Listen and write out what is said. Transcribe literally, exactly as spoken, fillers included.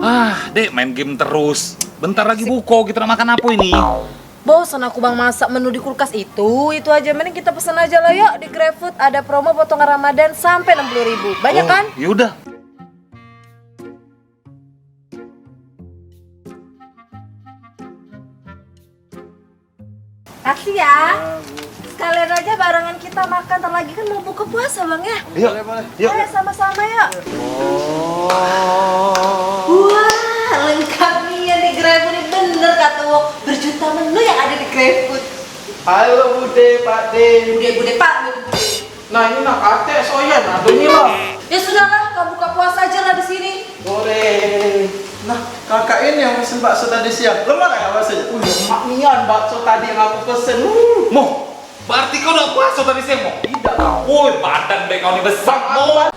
Ah, Dek, main game terus. Bentar lagi buko, kita nak makan apa ini? Bosan aku, Bang, masak menu di kulkas itu, itu aja. Mending kita pesen aja lah, yuk, di GrabFood ada promo potongan Ramadan sampai enam puluh ribu. Banyak kan? Oh, yaudah. Kasih ya. Sekalian aja barengan kita makan, ntar lagi kan mau buka puasa, Bang, ya. Yuk, yuk. Ayo sama-sama yuk. Wah, lengkap nih yang di GrabFood nih, bener kata wong, berjuta menu yang ada di GrabFood. Halo Bude, Pak De. Bude, Bude, Pak, Bude. Nah, ini nak katek soyan, ada ni lah. Ya sudahlah, kau buka puasa aja lah di sini. Boleh. Nah, kakak ini yang pesen bakso tadi siang. Lemak tak bakso? Wih, lemak nian bakso tadi yang aku pesen. Uh. Moh, berarti kau dah puasa tadi siang, Moh? Tidak lah. Woi, badan deh kau ni besar, Moh.